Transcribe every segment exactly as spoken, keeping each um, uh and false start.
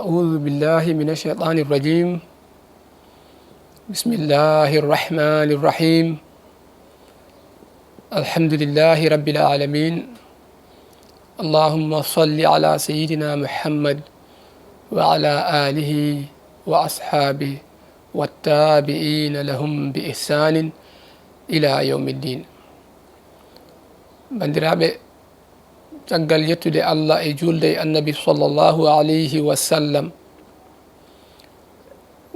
أعوذ بالله من الشيطان الرجيم. بسم الله الرحمن الرحيم. الحمد لله رب العالمين. اللهم صل على سيدنا محمد وعلى آله وأصحابه والتابعين لهم بإحسان إلى يوم الدين. Banndiraaɓe, caggal yettude Allah e juulde e Annabi sallallahu alayhi wa sallam,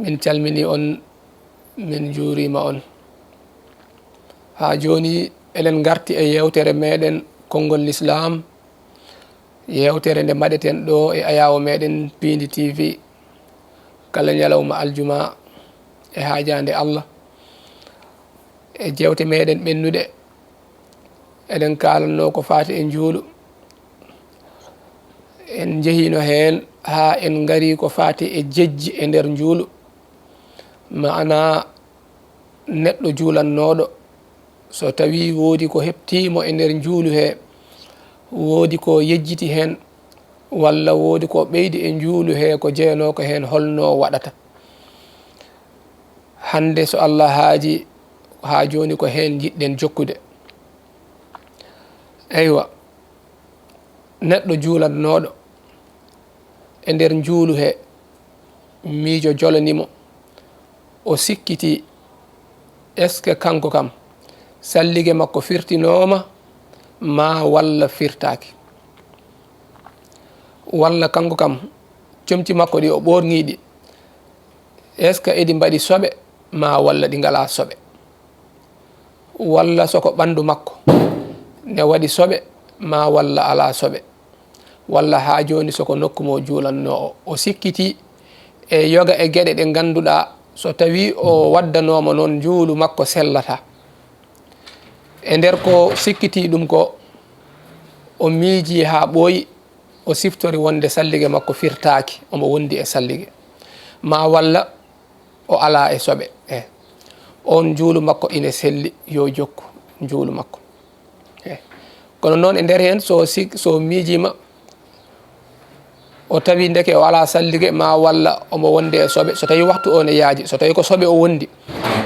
min calmini on, min juurima on. Haa jooni eɗen ngarti e yeewtere meɗen konngol Lislaam, yeewtere nde mbaɗeten ɗo e ayaawo meɗen Piindi T V kala ñalawma aljuma e haajande Allah. E jeewte meɗen ɓennuɗe, eɗen kaalanno ko faati e njuulu. En njehino heen haa en ngari ko faati e jejji e nder njuulu. Maanaa, neɗɗo juulannooɗo, so tawii woodi ko heɓtiimo e nder njuulu hee, woodi ko yejjiti heen, walla woodi ko ɓeydi e njuulu hee ko jeyanoo ko heen, holno waɗata? Hannde, so Allah haaji, haa jooni ko heen njiɗɗen jokkude. Eywa, neɗɗo juulannooɗo e nder njuulu hee, miijo jolani mo, o sikkitii, est-ce que kanko kam sallige makko firtinooma maa walla firtaaki? Walla kanko kam, comci makko ɗi o ɓoornii ɗi, est-ce que eɗi mbaɗi soɓe maa walla ɗi ngalaa soɓe? Walla so ko ɓanndu makko ne waɗi soɓe maa walla alaa soɓe? Walla haa jooni so ko nokku mo juulannoo o, o sikkitii e yoga e geɗe ɗe ngannduɗaa so tawii o waddanooma noon, njuulu makko sellataa. E nder ko sikkitii ɗum ko, o miijii haa ɓooyi, o siftori wonde sallige makko firtaaki, omo wondi e sallige. Maa walla o alaa e soɓe. E oon njuulu makko ine selli, yo jokku njuulu makko. E kono noon e nder heen, so sik-, so miijiima, o tawi ndeke o alaa sallige, maa walla omo wondi e soɓe, so tawi waxtu o ne yaaji, so tawi ko soɓe o wondi,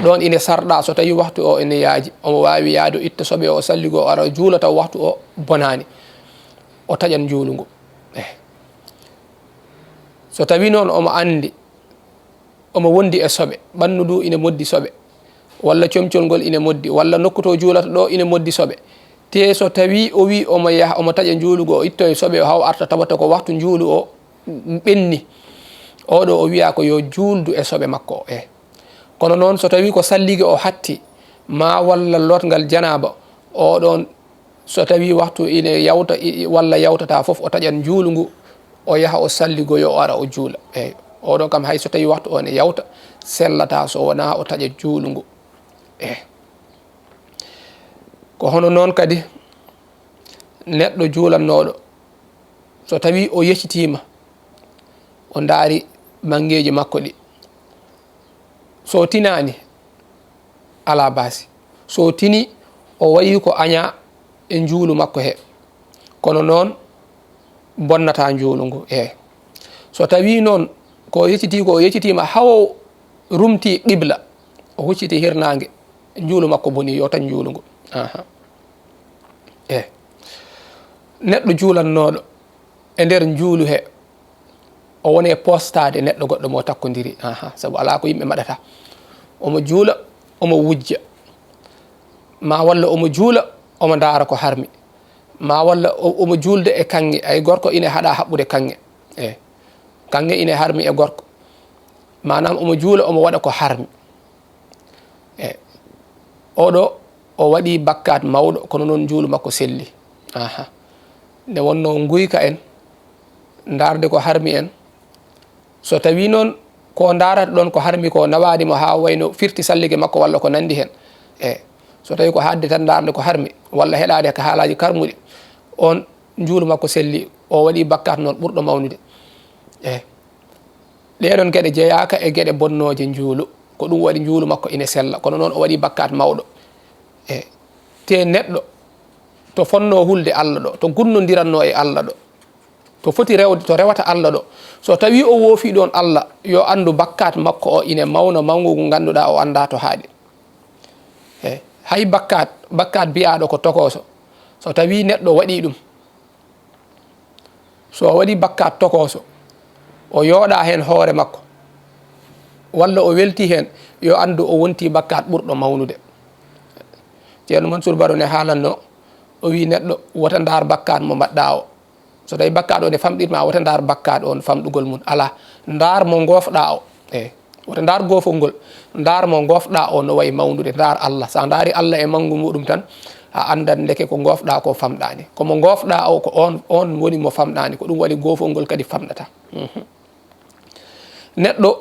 ɗoon ine sarɗaa, so tawi waxtu o ene yaaji, omo waawi yaade itta soɓe o, salligo o, ara juula taw waxtu o bonaani, o taƴan njuulu ngu. E so tawi noon omo anndi omo wondi e soɓe, ɓanndu ndu ine moddi soɓe, walla comcol ngol ine moddi, walla nokku to juulata ɗo ine moddi soɓe, te so tawi o wi omo yaha, omo taƴa njuulu ngu, o ittoye soɓe o, haa o arta, tawata ko waxtu njuulu o ɓenni, oɗo o wiya ko yo juuldu e soɓe makko o. E kono noon, so tawi ko sallige o hatti, maa walla lotngal janaaba, oɗon, so tawi waxtu ine yawta, i-, i-, walla yawtata fof, o taƴan njuulu ngu, o yaha o salligoyo, o ara o juula. Eey, oɗon kam, hay so tawi waxtu o ne yawta, sellataa so wonaa o taƴa njuulu ngu. Eey. Ko hono noon kadi neɗɗo juulannooɗo, so tawi o yecitiima, o ndaari banngeeji makko ɗi, so tinaani, alaa baasi. So tini, o wayi ko añaa e njuulu makko he. Kono noon, bonnataa njuulu ngu. Eey. So tawii noon, ko yeccitii ko, o yeccitiima haa o rumtii qibla, o hucciti hirnaange, njuulu makko bonii, yo taƴ njuulu ngu. Aha. Eey. Neɗɗo juulannooɗo e nder njuulu he, o woni e postaade neɗɗo goɗɗo mo takkondiri. Aha, sabu alaa ko yimɓe mbaɗata. Omo juula, omo wujja. Ma walla omo juula, omo ndaara ko harmi. Ma walla o-, omo juulde e kaŋŋe, ay gorko ine haɗa haɓɓude kaŋŋe. Eey. Kaŋŋe ine harmi e gorko. Maanaam omo juula, omo waɗa ko harmi. E oɗo, o waɗi bakkaat mawɗo, kono noon njuulu makko selli. Aha. Nde wonnoo nguyka en, ndaarde ko harmi en. So tawii noon ko ndaarata ɗoon ko harmi ko nawaani mo haa wayno firti sallige makko walla ko nanndi heen. E so tawii ko haɗde tan ndaarde ko harmi walla heɗaade ka haalaaji karmuɗi, oon njuulu makko selli, o waɗi bakkaat noon ɓurɗo mawnude. E Ɗee ɗoon geɗe jeyaaka e geɗe bonnooje njuulu, ko ɗum waɗi njuulu makko ine sella, kono noon o waɗi bakkaat mawɗo. E te neɗɗo to fonnoo hulde Alla ɗo, to gunnondirannoo e Alla ɗo, To foti rewde, to rewata Allah ɗo. So tawi o woofi ɗon Allah, yo anndu bakkat makko o ine mawna mawngu ngu ngannduɗaa o anndaa to haaɗi. E, hay bakkat, bakkat biyaaɗo ko tokooso. So tawi neɗɗo waɗi ɗum, so o waɗi bakkat tokooso, o yooɗa heen hoore makko, walla o welti heen, yo anndu o wonti bakkat ɓurɗo mawnude. Ceerno Mansour Baro ne haalanno, o wi neɗɗo, wota ndaar bakkat mo mbaɗɗaa o. So tawi bakkat o ne famɗitma, wota ndaar bakkat on famɗugol mum. Alaa, ndaar mo ngoofɗaa o. E, wota ndaar goofol ngol. Ndaar mo ngoofɗaa o no wayi mawnude. Ndaar Allah. So a ndaari Allah e manngu muɗum tan, a anndan ndeke ko ngoofɗaa ko famɗaani. Ko mo ngoofɗaa o, ko on, on woni mo famɗaani. Ko ɗum waɗi goofol ngol kadi famɗata. Mhm. Neɗɗo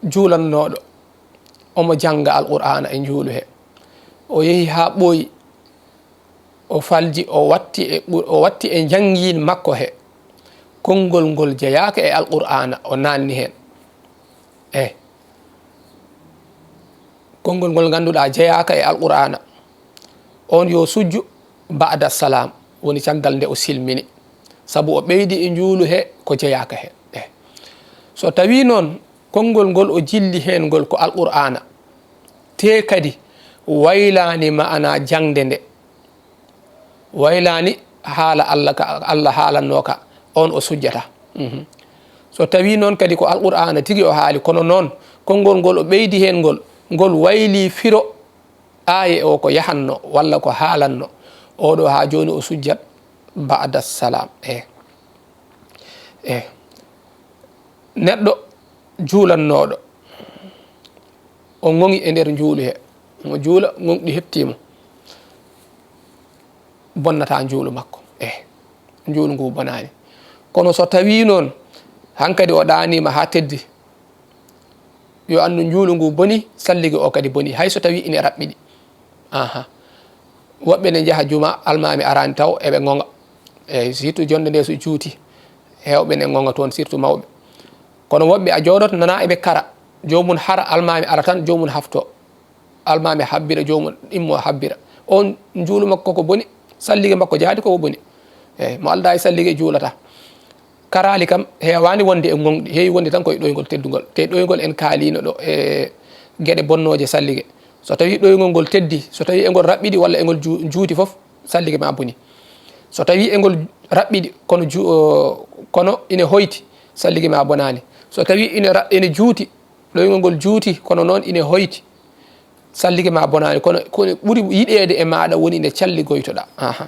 juulannooɗo, omo jannga Alqur'aana e njuulu he. O yehi haa ɓooyi, o falji, o watti e ɓur-, o watti e njanngiin makko he. Konngol ngol jeyaaka e Alqur'aana, o naanni heen. E konngol ngol ngannduɗaa jeyaaka e Alqur'aana, on yo sujju ba'da salaam, woni caggal nde o silmini. Sabu o ɓeydi e njuulu he ko jeyaaka he. E so tawi noon konngol ngol o jilli heen ngol ko Alqur'aana, te kadi waylaani ma'ana jaŋde nde, waylaani haala Allah ka, Allah haalannoo ka, on o sujjata. Mhm. So tawi noon kadi ko Alqur'aana tigi o haali, kono noon konngol ngol o ɓeydi heen ngol, ngol wayli firo aaye o ko yahanno walla ko haalanno, oɗo haa jooni o sujjat ba'da salaam. E, e neɗɗo juulannooɗo, o ŋoŋi e nder njuulu he, mo juula, ŋoŋɗi heɓtii mo, bonnata njuulu makko. E, njuulu ngu bonaani. Kono so tawi noon hankadi o ɗaaniima haa teddi, yo anndu njuulu ngu boni, sallige o kadi boni, hay so tawi ine raɓɓiɗi. Aha. Woɓɓe ne njaha juma, almaami araani taw eɓe ŋoŋa. Eyi, surtout jonnde nde so juuti, heewɓe ne ŋoŋa toon, surtout mawɓe. Kono woɓɓe a jooɗoto nana eɓe kara, joomum hara, almaami ara tan, joomum hafto. Almaami habbira, joomum immo habbira. On njuulu makko ko boni, sallige makko jaati ko boni. Eyi, mo aldaa e sallige juulata. Karaali kam heewaani wonde e ŋoŋɗi, heewi wonde tan ko e ɗoyngol teddungol. Te ɗoyngol en kaaliino ɗo e geɗe bonnooje sallige. So tawi ɗoyngol ngol teddi, so tawi e ngol raɓɓiɗi walla e ngol ju-, juuti fof, sallige ma boni. So tawi e ngol raɓɓiɗi, kono ju-, o, kono ine hoyti, sallige ma bonaani. So tawi ine ra-, ine juuti, ɗoyngol ngol juuti, kono noon ine hoyti, sallige ma bonaani, kono ko ɓuri yiɗeede e maaɗa woni nde calligoytoɗaa. Aha.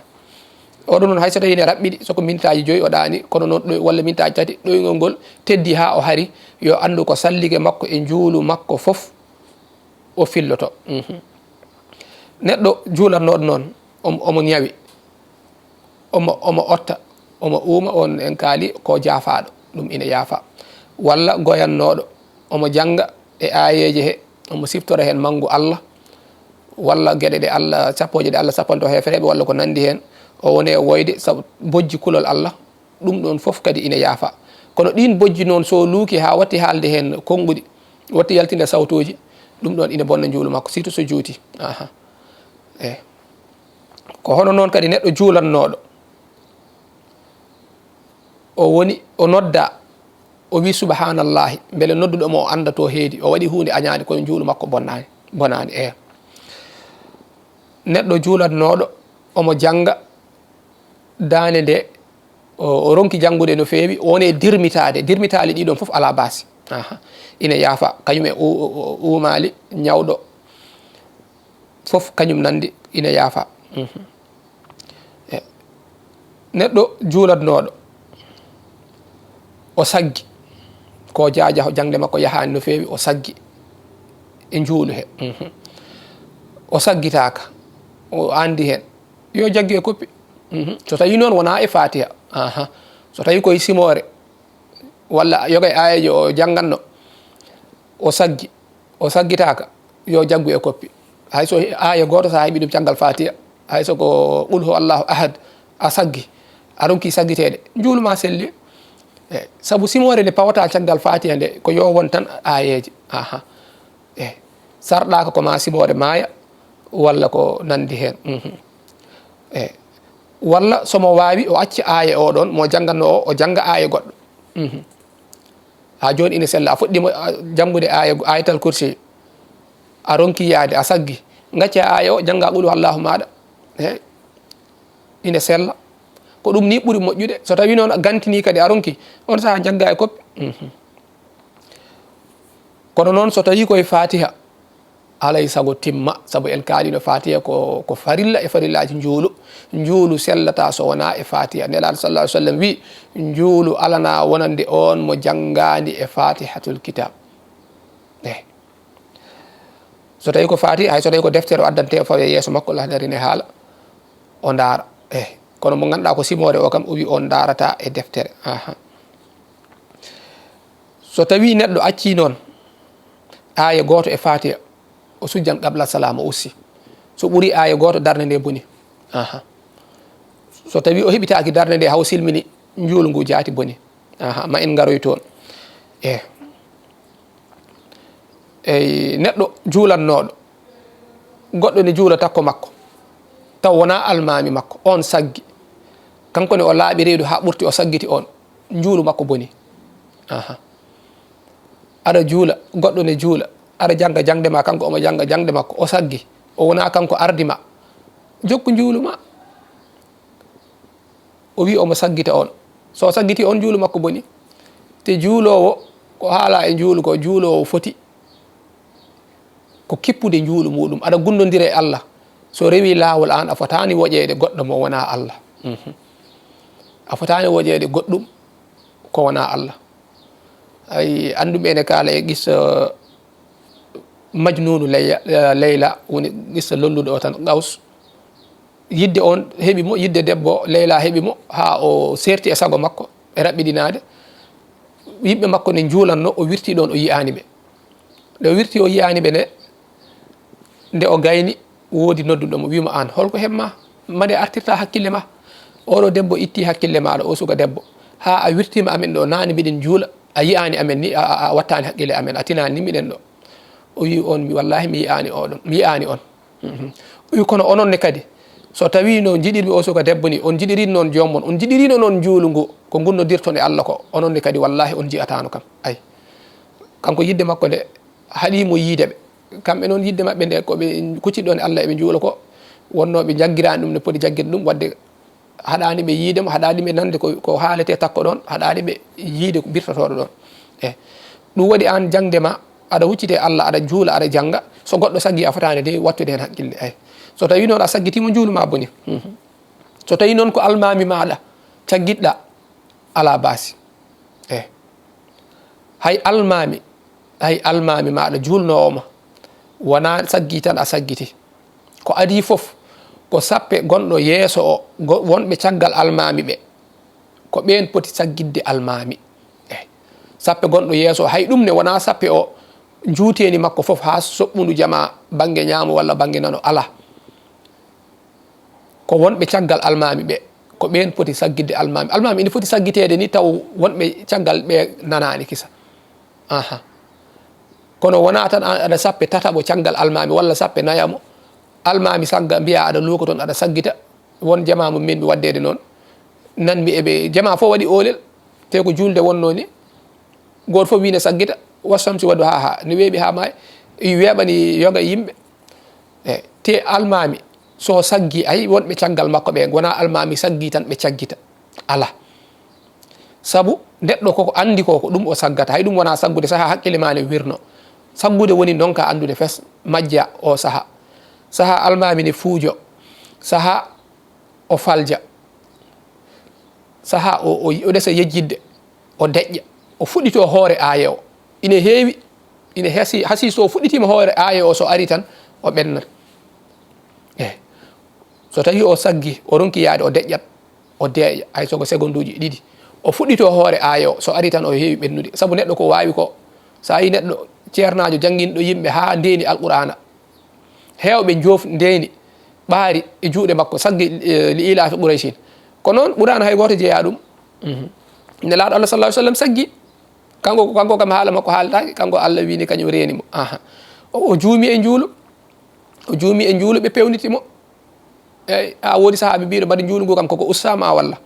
Oɗo noon, hay so tawi ine raɓɓiɗi, so ko mintaaji joyi o ɗaani, kono noon ɗoy-, walla mintaaji tati, ɗoyngol ngol teddi haa o hari, yo anndu ko sallige makko e njuulu makko fof o filloto. Mhm. Neɗɗo juulannooɗo noon, om-, omo ñawi, omo, omo otta, omo uuma, on en kaali ko jaafaaɗo, ɗum ine yaafa. Walla goyannooɗo, omo jannga e aayeeje he, omo siftora heen manngu Allah, walla geɗe ɗe Allah, sappooje ɗe Allah sappanto heefereeɓe, walla ko nanndi heen, o wone woyde sabu bojji kulol Allah, ɗum ɗoon fof kadi ine yaafa. Kono ɗiin bojji noon, so luuki haa watti haalde heen konnguɗi, watti yaltinde sawtooji, ɗum ɗoon ine bonna njuulu makko, surtout so juuti. Aha. Eyi. Ko hono noon kadi neɗɗo juulannooɗo, o woni, o nodda, o wi subhanallahi, mbele nodduɗo mo o annda to heedi, o waɗi huunde añaande, kono njuulu makko bonnaani, bonaani. Eyi. Neɗɗo juulannooɗo, omo jannga, daande nde, o, o ronki janngude no feewi, o woni e dirmitaade. Dirmitaali ɗiɗon fof alaa baasi. Aha. Ine yaafa, kañum e u-, u-, u-, uumaali, ñawɗo, fof kañum nanndi, ine yaafa. Mhm. E, neɗɗo juulatnooɗo, o saggi, ko jaaja, jaŋde makko yahaani no feewi, o saggi e njuulu he. Mhm. O saggitaaka, o anndi heen, yo jaggu e koppi. Mhm. So tawi noon wonaa e Faatiha, aha, so tawi koye simoore, walla yoga e aayeeje o jannganno, o saggi, o saggitaaka, yo jaggu e koppi. Hay so aaya gooto so a heɓi ɗum caggal Faatiha, hay so ko Qul huwa Allahu ahad, a saggi, a ronki saggiteede, njuulu ma selli. E, sabu simoore nde pawata caggal Faatiha nde, ko yo won tan aayeeje. Aha. E, sarɗaaka ko ma simoore maaya, walla ko nanndi heen. Mhm. E, Walla so mo waawi, o acca aaya o ɗon, mo jannganno o, o jannga aaya goɗɗo. Mhm. Haa jooni ina sella, a fuɗɗiima, a, janngude aaya, Ayatal Kursi, a ronki yaade, a saggi, ngacca aaya o, jannga Qul huwallahu maaɗa. He, ina sella. Ko ɗum ni ɓuri moƴƴude. So tawii noon a gantini kadi a ronki, on sahaa njagga e koppi. Mhm. Kono noon so tawii koye Faatiha, alay sago timma, sabu en kaalino Faatiha ko, ko farilla e farillaaji njuulu. Njuulu sellataa so wonaa e Faatiha. Nelaaɗo sallallahu alaihi wasallam wi, "Njuulu alanaa wonande on mo janngaani e Faatihatul Kitab." Eh. So tawii ko Faatiha, hay so tawii ko deftere o addante, o fawe yeeso makko, Allah darine haala, o ndaara. Eh. Kono mo ngannduɗaa ko simoore o kam, o wi on ndaarata e deftere. Aha. So tawii neɗɗo accii noon aaya gooto e Faatiha, o sujjan qabla salaam, o usti. So ɓurii aaya gooto, darnde nde boni. Aha. So tawii o heɓitaaki darnde nde, haw silmini, njuulu ngu jaati boni. Aha, ma en ngaroy toon. Eh. Ey, neɗɗo juulannooɗo, goɗɗo ne juula takko makko, taw wonaa almaami makko, on saggi. Kanko ne o laaɓi reedu haa ɓurti, o saggiti on, njuulu makko boni. Aha. Aɗa juula, goɗɗo ne juula, aɗa jannga jaŋde ma, kanko omo jannga jaŋde makko, o saggi, o wonaa kanko ardi ma, jokku njuulu ma. O wi omo saggita on. So saggiti on, njuulu makko boni. Te juuloowo, ko haalaa e njuulu ko, juuloowo foti ko kippude njuulu muuɗum. Aɗa gunnondira e Allah. So rewii laawol aan, a fotaani woƴeede goɗɗo mo wonaa Allah. Mhm. A fotaani woƴeede goɗɗum ko wonaa Allah. Ay, annduɓe ene kaala e qissa Majnuunu Leyla, Leyla, woni qissa lolluɗo o tan, Qaws. Yidde on heɓi mo, yidde debbo Leyla heɓi mo, haa o seerti e sago makko, e raɓɓiɗinaade. Yimɓe makko ne njuulanno, o wirti ɗon, o yi'aani ɓe. Nde o wirti, o yi'aani ɓe nde, nde o gayni, woodi nodduɗo mo, wi'i mo, "Aan, holko heɓ ma? Mande artirta hakkille ma? Oɗo debbo itti hakkille maaɗa, o suka debbo. Haa a wirtiima amen ɗo, naane mbiɗen njuula, a yi'aani amen ni, a, a, a wattaani hakkille amen, a tinaani ni mbiɗen ɗo." O wi'i on, "Mi, wallaahi mi yi'aani oɗon, mi yi'aani on." Mhm. O wi'i, "Kono onon ne kadi, so tawii no njiɗirmi o suka debbo ni, on njiɗiri noon joomum on, on njiɗirino noon njuulu ngu, ko ngunnodirton e Allah ko, onon ne kadi, wallaahi on nji'ataano kam." Ay. Kanko yidde makko nde haɗi mo yiide ɓe. Kamɓe noon yidde maɓɓe nde, ko ɓe kucciɗon e Allah, eɓe njuula ko, wonnoo ɓe njaggiraani ɗum no poti jaggirde ɗum, wadde haɗaani ɓe yiide mo, haɗaani ɓe nande ko, ko haaletee takko ɗon, haɗaani ɓe yiide ko birtotooɗo ɗon. Eh, ɗum waɗi aan jaŋde ma, aɗa hucciti e Allah, aɗa juula, aɗa jannga, so goɗɗo saggii, a fotaani de wattude heen hakkille. Ay. So tawii noon a saggitii mo, njuulu ma boni. Mhm. So tawii noon ko almaami maaɗa caggiɗɗaa, alaa baasi. Eh. Hay almaami, hay almaami maaɗa juulnoowo ma, wonaa saggii tan a saggiti. Ko adii fof, ko sappe gonɗo yeeso o, go-, wonɓe caggal almaami ɓe, ko ɓeen poti saggitde almaami. Eh. Sappe gonɗo yeeso o, hay ɗum ne wonaa sappe o njuuteeni makko fof haa soɓɓundu jama bannge ñaamo walla bannge nano, alaa. Ko wonɓe caggal almaami ɓe, ko ɓeen poti saggitde almaami. Almaami ina foti saggiteede ni taw wonɓe caggal ɓe nanaani kisa. Aha. Kono wonaa tan a-, aɗa sappe tataɓo caggal almaami walla sappe nayamo. Almaami sagga, mbiyaa aɗa luuka toon, aɗa saggita. Won jamaa mo mbiɗmi waɗdeede noon. Nanmi eɓe, jamaa fof waɗi oolel. Te ko juulde wonnoo ni. Gooto fof wii ne saggita, wa shamsi wa duhaaha, ne weeɓi haa maayi, weeɓani yoga e yimɓe. E, te almaami, so o saggii, ay, wonɓe caggal makko ɓe, wonaa almaami saggii tan ɓe caggita. Alaa. Sabu neɗɗo koko anndi ko, ko ɗum o saggata. Hay ɗum wonaa saggude, sahaa hakkille maa ne wirno. Saggude woni ndonka anndude fes, majja o sahaa. Sahaa almaami ne fuujo. Sahaa o falja. Sahaa o, o, o ɗesa yejjitde, o deƴƴa, o fuɗɗitoo hoore aaya o. Ine heewi, ine hasi, hasi so o fuɗɗitiima hoore aaya o, so ari tan, o ɓenna. Eh. So tawii o saggi, o ronki yaade, o deƴƴat, o deeƴa, hay so ko segonduuji ɗiɗi. O fuɗɗitoo hoore aaya o, so ari tan, o heewi ɓennude. Sabu neɗɗo ko waawi ko, so a yii neɗɗo ceernaajo jannginɗo yimɓe haa ndeeni Alqur'aana, heewɓe njoof ndeeni ɓaari e juuɗe makko, saggi, eh, li ilaafi Qurayshin. Ko noon, Qur'aana hay gooto jeyaa ɗum. Mhm. Nelaaɗo Allah sallallahu alaihi wasallam saggi. Kanko, kanko kam haala makko haaltaaki, kanko Allah wiini kañum reeni mo. Aha. O, o juumi e njuulu. O juumi e njuulu, ɓe pewniti mo. Eyi, a woodi sahaaɓe mbiɗo mbaɗi njuulu ngu kam koko ustaama walla?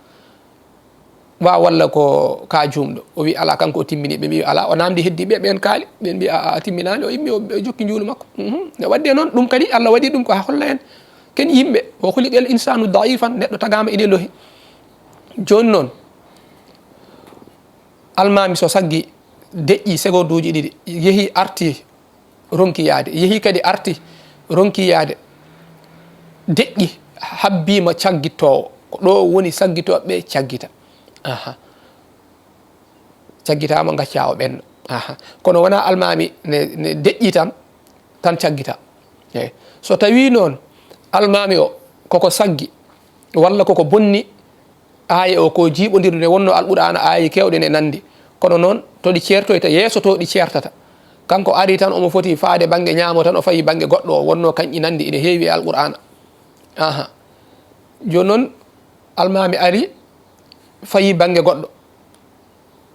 Wa walla ko ka juumɗo? O wi ala, kanko o timmini. Ɓe mbi ala, o namdi heddi ɓe, ɓen kaali. Ɓen mbi a, a timminani, o immi, o, o jokki njuulu makko. Mhm. Ne wadde noon, ɗum kadi Allah waɗi ɗum ko ha holla en. Ken yimɓe, o khuliqal insanu da'ifan, neɗɗo tagama ine lohi. Joni noon, almami so saggi, deƴƴi seconde uji ɗiɗi, yeehi arti, ronki yaade, yeehi kadi arti, ronki yaade, deƴƴi, habbima caggittoowo. Ko ɗo woni saggitooɓe ɓe caggita. Aha. Caggitama, gacca o ɓenna. Aha. Kono wona almami ne, ne deƴƴi tan, tan caggita. Eyi. So tawi noon almami o koko saggi, walla koko bonni, aaya o ko jiiɓodirde, nde wonno Alqur'aana, aaya kewɗe ne nandi. Kono noon, to ɗi ceertoyta, yeeso to ɗi ceertata. Kanko ari tan, omo foti faade bannge ñaamo tan, o fayi bannge goɗɗo, o wonno kañƴi nandi, ine heewi e Alqur'aana. Aha. Jooni noon, almami ari, fayi bannge goɗɗo.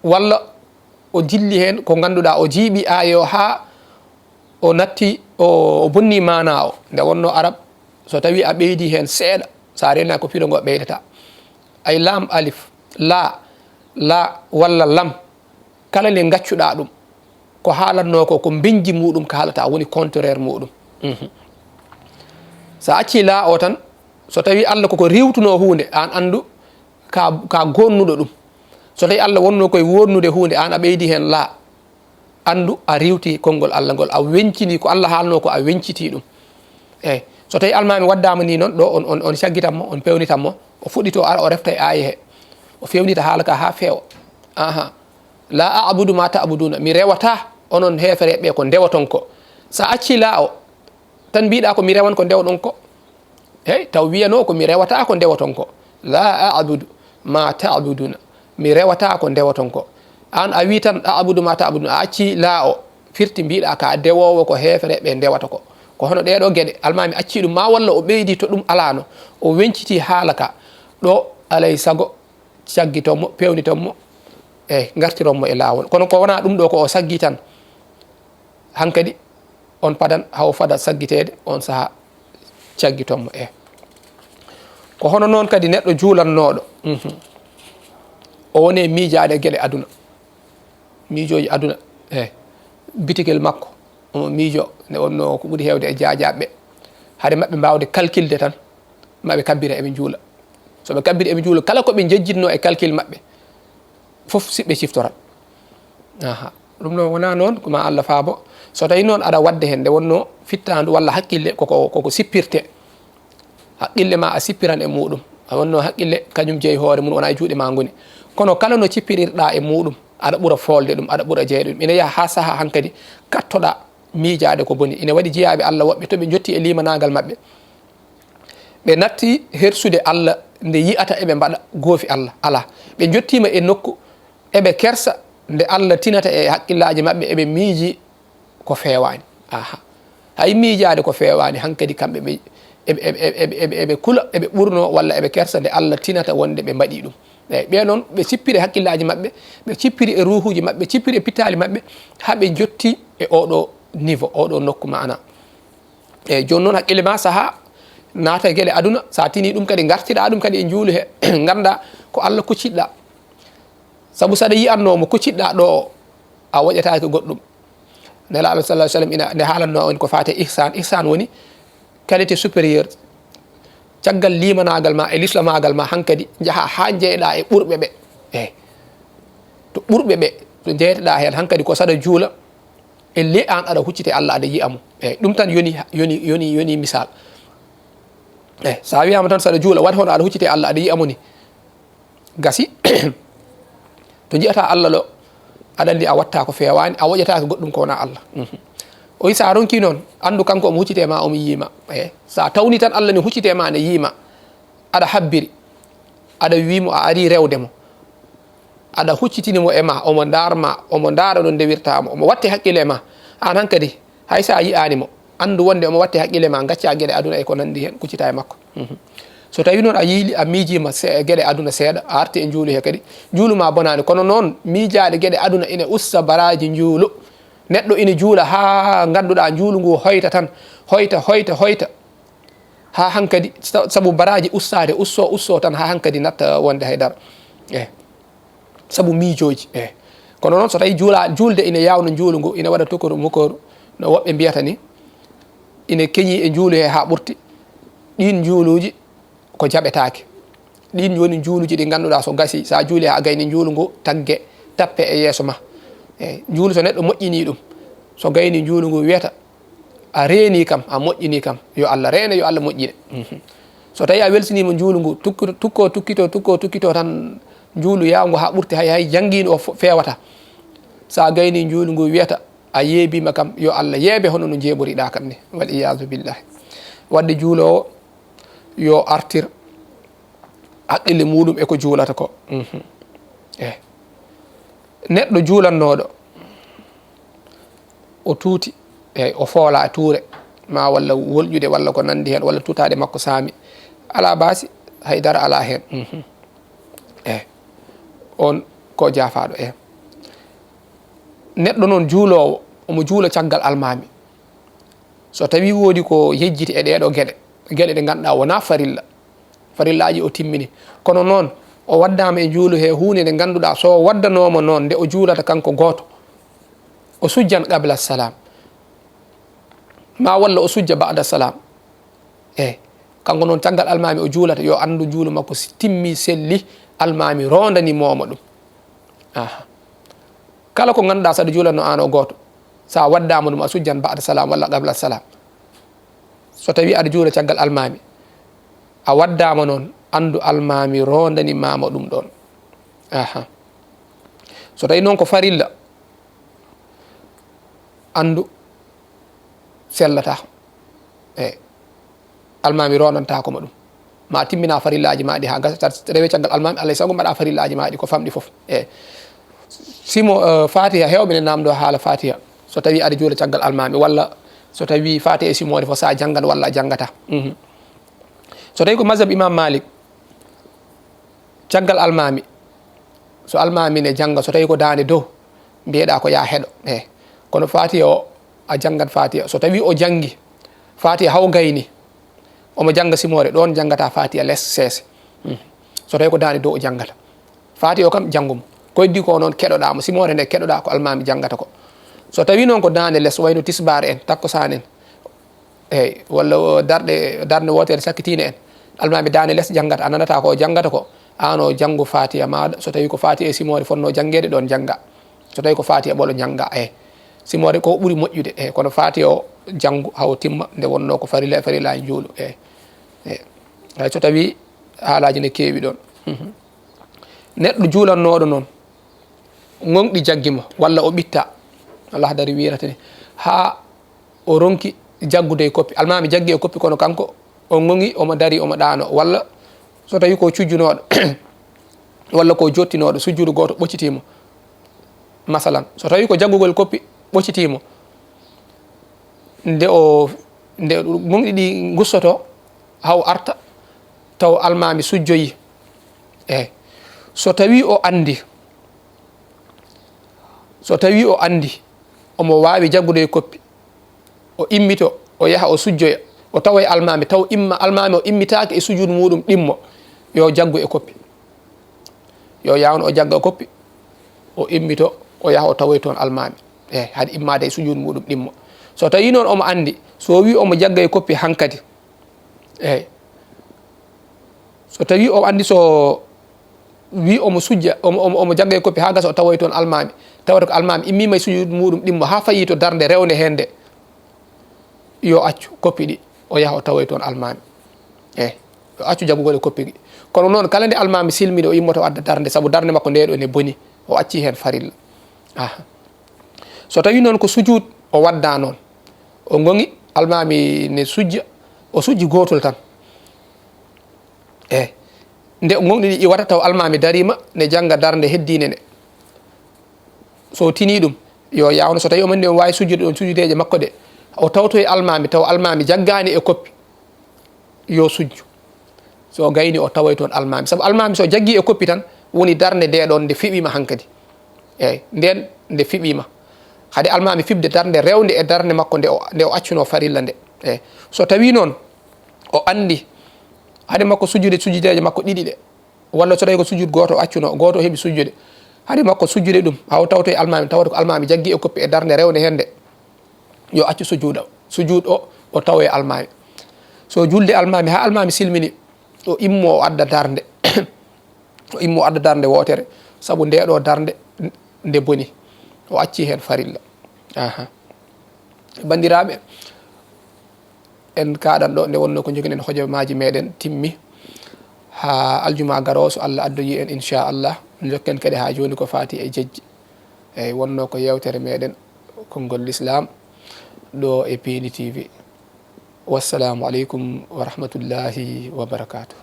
Walla o dilli heen ko ngannduɗaa, o jiiɓi aaya o haa o natti, o, o bonni maana o. Nde wonno Arab, so tawi a ɓeydi heen seeɗa, sa rena ko firo ngo ɓeydata. Ay laam, alif, la, la, walla lam, kala nde gaccuɗaa ɗum, ko haalatnoo ko, ko mbeñji muɗum ka haalata, woni contraire muɗum. Mhm. Sa acci la o tan, so tawi Allah koko riiwtunoo huunde, aan anndu ka, ka gonnuɗo ɗum. So tawi Allah wonno koye wonnude huunde, aan a ɓeydi heen la, anndu a riiwti konngol Allah ngol, a weñcini ko Allah haalnoo ko, a weñciti ɗum. Eyi, so tawi almami waddama ni noon, ɗo on, on, on caggitan mo, on pewnitan mo, o fuɗɗito ara, o refta e aaya he, o fewnita haala ka haa feewa. Aha. La a'budu ma ta'buduna, mi rewata onon heefereɓe ko ndewoton ko. Sa acci la o, tan mbiɗa ko mi rewan ko ndewɗon ko. Eyi, taw wiyano ko mi rewata ko ndewoton ko. La a'budu ma ta'buduna, mi rewata ko ndewoton ko. An a wi tan a'budu ma ta'buduna, a acci la o, firti mbiɗa ka dewowo ko heefereɓe ndewata ko. Ko hono ɗeɗo geɗe, almami acci ɗum ma walla o ɓeydi to ɗum alano, o weñciti haala ka. Ɗo alay sago caggiton mo, pewniton mo, e gartiron mo e laawol. Kono ko wona ɗum ɗo ko o saggi tan, hankadi on padan hawo fada saggiteede, on saha caggiton mo. E ko hono noon kadi neɗɗo juulannooɗo, mhm, o woni e miijaade geɗe aduna, miijooji aduna, e bitigel makko, omo miijo nde wonno ko ɓuri heewde e jaajaaɓe ɓe, hade maɓɓe mbaawde calculde tan, maɓe kabbira eɓe njuula. So ɓe kabbiri eɓe njuula, kala ko ɓe njejjitnoo e calcul maɓɓe, fof siɓɓe ciftorat. Aha. Ɗum noon wona noon, ko ma Allah faabo. So tawi noon aɗa waɗde heen, nde wonno fittaandu walla hakkille koko, koko sippirte. Haqqille ma a sippiran e muɗum. A wonno haqqille kañum jeyi hoore mum, wona e juuɗe ma ngoni. Kono kala no cippirirɗa e muɗum, aɗa ɓura foolde ɗum, aɗa ɓura jeyde ɗum. Ina yaha haa saha hankadi kattoɗa miijaade ko boni. Ina waɗi jiyaaɓe Allah woɓɓe to ɓe njotti e limanaagal maɓɓe, ɓe natti hersude Allah nde yi'ata eɓe mbaɗa goofi Allah. Alaa. Ɓe njottiima e nokku, eɓe kersa nde Allah tinata e haqqillaaji maɓɓe, eɓe miiji ko feewaani. Aha. Hay miijaade ko feewaani, hankadi kamɓe ɓe, eɓe, eɓe, eɓe, eɓe, eɓe kula, eɓe ɓurno walla eɓe kersa nde Allah tinata wonde ɓe mbaɗi ɗum. Eyi, ɓe noon, ɓe cippiri e haqqillaaji maɓɓe, ɓe cippiri e ruuhuuji maɓɓe, ɓe cippiri e pittaali maɓɓe, haa ɓe njotti e oɗo niveau, oɗo nokku maana. Eyi, jooni noon haqqille ma saha naata e geɗe aduna, sa tini ɗum kadi, ngartiɗa ɗum kadi e njuulu he, ngannda ko Allah kuccitɗa. Sabu saɗa yi'anno mo kuccitɗa ɗo o, a woƴataake goɗɗum. Nelaaɗo sallallahu alaihi wasallam ina, nde haalanno en ko faate ihsan. Ihsan woni qualité supérieure. Caggal limanaagal ma e lislamaagal ma hankadi, njaha haa njeyɗa e ɓurɓe ɓe. Eyi. To ɓurɓe ɓe, to njeyteɗa heen hankadi ko saɗa juula, e le an aɗa huccite Allah, aɗa yi'a mo. Eyi, ɗum tan yoni, yoni, yoni, yoni misal. Eyi, sa wiyama tan saɗa juula, wat hono aɗa huccite Allah, aɗa yi'a mo ni. Gasi, to ji'ata Allah ɗo, aɗa anndi a watta ko feewaani, a woƴataake goɗɗum ko wona Allah. Mhm. O wi sa ronki noon, anndu kanko omo huccite ma, omo yiima. Eyi, sa tawni tan Allah ne huccite ma, ne yiima, aɗa habbiri, aɗa wi mo a ari rewde mo, aɗa huccitini mo e ma, omo ndaar ma, omo ndaara no ndewirta mo, omo watti haqqille e ma. An hankadi, hay sa yi'aani mo, anndu wonde omo watti haqqille ma, gacca geɗe aduna e ko nanndi heen, kuccita e makko. Mhm. So tawi noon a yiili, a miijiima se-, geɗe aduna seeɗa, a arti e njuulu he kadi, njuulu ma bonaani. Kono noon, miijaade geɗe aduna ina usta baraaji njuulu. Neɗɗo ina juula haa ngannduɗaa njuulu ngu hoyta tan, hoyta, hoyta, hoyta. haa hankadi, sa- sabu baraaji ustaade, usto, usto tan haa hankadi natta wonde haydara. E. Sabu miijooji. E. Kono noon, so tawi juula-, juulde ina yaawno njuulu ngu, ina waɗa tukoru mukooru, no woɓɓe mbiyata ni, ina keñi e njuulu he haa ɓurti, ɗiin njuuluuji ko jaɓetaake. Ɗiin woni njuuluuji ɗi ngannduɗaa so gasi, so a juuli haa gayni njuulu ngu, tagge, tappe e yeeso ma. E, njuulu so neɗɗo moƴƴinii ɗum, so gayni njuulu ngu wiyata, "A reenii kam, a moƴƴinii kam, yo Allah reene, yo Allah moƴƴine." Mhm. So tawi a welsiniima njuulu ngu, tukku-, tukko, tukkito, tukko, tukkito tan njuulu yaawngu haa ɓurti, hay, hay janngiino o fo-, feewata. So a gayni njuulu ngu wiyata, "A yeebiima kam, yo Allah yeebe hono no njeeɓoriɗaa kam ni." Wal iyaazu billahi. Waɗde juuloowo yo artir haqqille muuɗum e ko juulata ko. Mhm. Eh. Neɗɗo juulannooɗo, o tuuti, eyi, o foola tuure, ma walla wolƴude, walla ko nanndi heen, walla tutaade makko saami. Alaa baasi, hay dara alaa heen. Mhm. Eyi. On ko jaafaaɗo, eyi. Neɗɗo noon juuloowo, omo juula caggal almaami. So tawii woodi ko yejjiti e ɗee ɗoo geɗe, geɗe ɗe ngannduɗaa wonaa farilla, farillaaji o timmini. Kono noon, o waddaama e njuulu he huunde nde ngannduɗaa, so o waddanooma noon, nde o juulata kanko gooto, o sujjan qabla salam, ma walla o sujja ba'da salam. Eyi, kanko noon, caggal almaami o juulata, yo anndu njuulu makko si timmi, selli, almaami roondanimooma ɗum. Aha. Kala ko ngannduɗaa saɗa juulatnoo aan o gooto, so a waddaama ɗum, a sujjan ba'da salam walla qabla salam. So tawii aɗa juula caggal almaami, a waddaama noon, anndu almaami roondanimaama ɗum ɗoon. Aha. So tawii noon ko farilla, anndu sellataa. Eyi. Almaami roondantaako ma ɗum. Ma timmina farillaaji maa ɗi haa ngasa, tat-, rewe caggal almaami, alaa e sago mbaɗa farillaaji maa ɗi ko famɗi fof. Eyi. Simo, eh, Fatiha, heewɓe ne naamndoo haala Fatiha. So tawii aɗa juula caggal almaami, walla so tawii Fatiha e simoore fof, so a janngan walla a janngataa. Mhm. So tawii ko mazhab Imam Malik, caggal almaami, so almaami ne jannga, so tawii ko daande dow, mbiyeɗaa ko yaa heɗo. Eyi. Kono Fatiha o, a janngat Fatiha. So tawii o janngi Fatiha haa o gayni, omo jannga simoore, ɗoon janngata Fatiha les seese. Hmm. So tawii ko daande dow o janngata. Fatiha o kam, janngu mo. Ko heddi ko noon, keɗoɗaa mo. Simoore nde keɗoɗaa ko almaami janngata ko. So tawii noon ko daande les, wayno tisbaar en, takkusaan en, eyi, walla o darɗe, darnde wootere sakkitiinde en, almaami daande les janngata, a nanataa ko o janngata ko, aan o janngu Fatiha maaɗa. So tawii ko Fatiha e simoore fotnoo janngeede, ɗoon jannga. So tawii ko Fatiha ɓolo, jannga, eyi. Simoore ko ɓuri moƴƴude, eyi, kono Fatiha o janngu haa o timma, nde wonnoo ko farilla e farillaaji njuulu, eyi. Eyi. Hay so tawii haalaaji ne keewi ɗoon. Mhm. Neɗɗo juulannooɗo noon, ŋoŋɗi jaggi mo, walla o ɓitta. Lahdari wiyata ni, haa o ronki jaggude e koppi. Almaami jaggi e koppi, kono kanko o ŋoŋi, omo darii, omo ɗaanoo. Walla so tawii ko cujjunooɗo, walla ko jottinooɗo, sujjudu gooto ɓoccitii mo. Masalan, so tawii ko jaggugol koppi ɓoccitii mo, nde o, nde ŋoŋɗi ɗi ngussotoo haa o arta, taw almaami sujjoyii. Eyi. So tawii o anndi, so tawii o anndi omo waawi jaggude e koppi, o immito, o yaha o sujjoya, o tawa e almaami, taw imma, almaami o immitaaki e sujuudu muuɗum ɗimmo, yo jaggu e koppi. Yo yaawno o jagga koppi, o immito, o yaha o tawoy toon almaami. Eyi, hade immaade e sujuudu muuɗum ɗimmo. So tawii noon omo anndi, so o wii omo jagga e koppi hankadi, eyi. So tawii o anndi so wii omo sujja, omo, omo, omo jagga e koppi haa gasa o tawoy toon almaami, tawata ko almaami immiima e sujuudu muuɗum ɗimmo haa fayii to darnde rewnde heen nde, yo accu koppi ɗi, o yaha o tawoy toon almaami. Eyi, yo accu jaggugol e koppi ɗi. Kono noon, kala nde almaami silmini, o immoto o adda darnde, sabu darnde makko nde ɗo ne boni, o acci heen farilla. Aha. So tawii noon ko sujuud o wadda noon, o ŋoŋi, almaami ne sujja, o sujji gootol tan. Eyi, nde ŋoŋɗi ɗi iwata, taw almaami dariima, ne jannga darnde heddiinde nde. So o tinii ɗum, yo yaawno, so tawii omo anndi omo waawi sujjude ɗoon sujudeeje makko ɗe, o tawtoy almaami, taw almaami jaggaani e koppi, yo sujju. So o gayni, o tawoy toon almaami. Sabu almaami so jaggii e koppi tan, woni darnde nde ɗoon nde fiɓiima hankadi. Eyi, ndeen nde fiɓiima. Hade almaami fiɓde darnde rewnde e darnde makko nde o, nde o accunoo farilla nde. Eyi, so tawii noon, O anndi hade makko sujude sujudeeje makko ɗiɗi ɗe, walla so tawi ko sujud gooto o accuno, gooto o heɓi sujude. Hade makko sujude ɗum, haa o tawtoye almaami, tawata ko almaami jaggi e koppi e darnde rewnde heen nde, yo accu sujuuda. Sujud o, o tawoye almaami. So julde almaami, haa almaami silmini, o immo o adda darnde. O immo o adda darnde wootere, sabu nde ɗo darnde nde boni. O acci heen farilla. Aha. Banndiraaɓe, en kaaɗan ɗo, nde wonnoo ko njoginen hojomaaji meɗen timmi. Haa aljuma garoowo, so Allah addoyi en, inchallah, njokken kadi haa jooni ko faati e jejji. Eyi, wonnoo ko yeewtere meɗen, konngol Lislaam, ɗo e Piindi T V. Wassalaamu aleykum wa rahmatullahi wa barakaatuh.